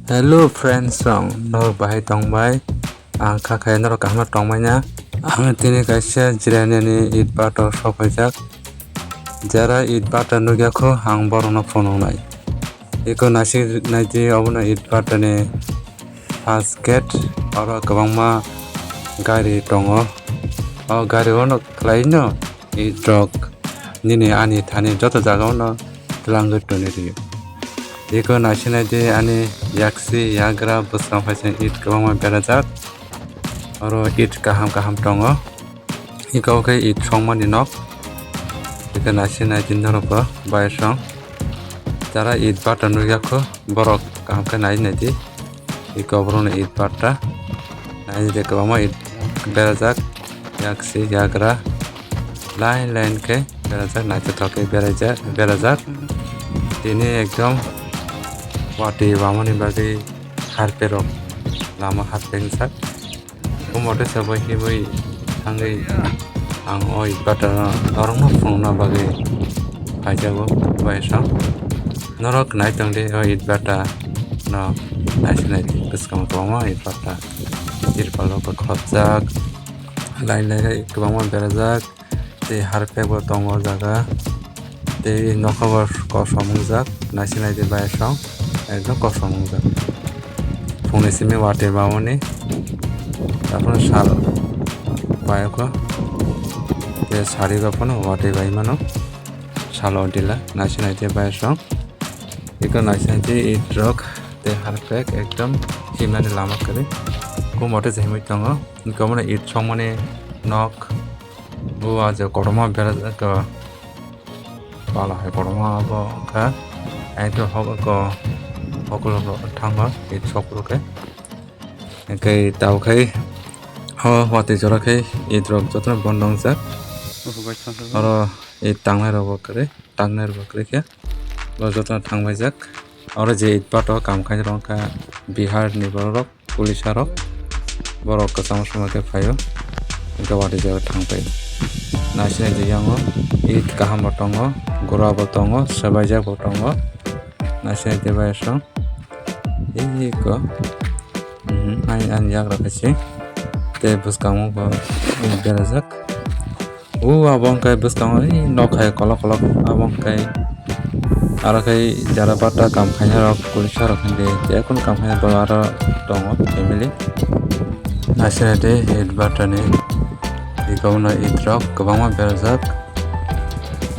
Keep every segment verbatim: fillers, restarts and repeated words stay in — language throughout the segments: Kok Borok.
Hello friends rok, norok bahai tongbai? Ang kha khe norok kaham tongmanya. Ang tini kaisa Jirania ni Eid Bhatta o sok phaijak. Jara Eid Bhatta nukya kho ang borokno phunuknai. Eko naisik naidi, obono Eid Bhatta ni first gate, oro kwbangma gari tongo. O gari o no khlaino Eid rok nini ani thani joto jaga o no twlangwi toni rio. Eko naisik naidi ani yaksi yagra bwskang phaising Eid kwbangma berajak. Oro Eid kaham kaham tongo. Eko khe Eid songmani nok. Eko naisik naidi norok bo bai song. Jara Eid Bhatta nukya kho borok kaham khe nai naidi. Eko borokno Eid Bhatta nai de kwbangma Eid berajak, yaksi yagra line line khe berajak, naithothok khe beraijak, berajak. Tini ekdom watwi bamani bagwi harpek rok lama harpek wngjak. Omo tei sabai himwi thangwi ang o Eid Bhatta norokno phunukna bagwi phaijago bai song. Norok nai tongdi o Eid Bhatta no naisik naidi, bwskango kwbangma Eid Bhatta. Tirpal rok bo khopjak, line line kwbangma berajak, tei harpek bo tongo o jaga, tei nokha bo kosom wngjak, naisik naidi bai song, ekdom kosom wngjak. Phungni simi watwi mamani, taphano sal bai kho, tei sari rok phano watwi bai mano, salo dila, naisik naidi bai song. Eko naisai tei Eid rok tei harpek ekdom himnani lama kwrwi. Omo tei se himwi tongo. Hwnkhe omo no Eid songmani nok. O ah je kotorma berajak, pala hai kotorma abo wngkha. Ekdom hok eko hokulo thangma Eid sok phuru khe. Hwnkhe tabuk khai o watwi jora khai Eid rok jotono bondo wngjak. Oro Eid tangnai rok bo kwrwi. Tangnai rok kwrwi khe bo jotono thangbaijak. Oro je Eid Bhatta o kam khainai rok wngkha Bihar ni borok rok, police rok, borok kwchangma swma khe phaio, hwnkhe watwi jaga thang phai. Naisingni yango Eid kaham bo tongo, gura bo tongo, swbaijak bo tongo, naisingni tei bai song. Iko, mhm, ani, ani yagra khe se tei bwskango bo berajak. O abo wngkha bwskango, ei, nok hai kolok kolok, abo wngkha aro khe jara bata kam khainai rok, police rok hindi, je kunu kam khainai borok aro tongo, family. Naisingni tei Eid Bhatta ni iko no Eid rok kwbangma berajak.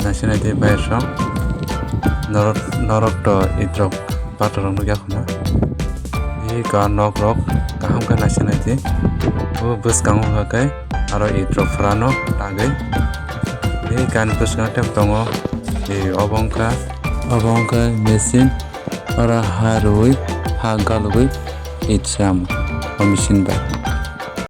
Naisingni tei bai song norok, norok to Eid rok bata rok nukya khuna. Iko nok rok kaham khe naisingni tei o bwskango hwnkha khe aro Eid rok phrano tagwi. Tei kani bwskango tei tongo, tei obo wngkha, obo wngkha machine, oro ha rwui, ha galugwi Eid samo o machine bai.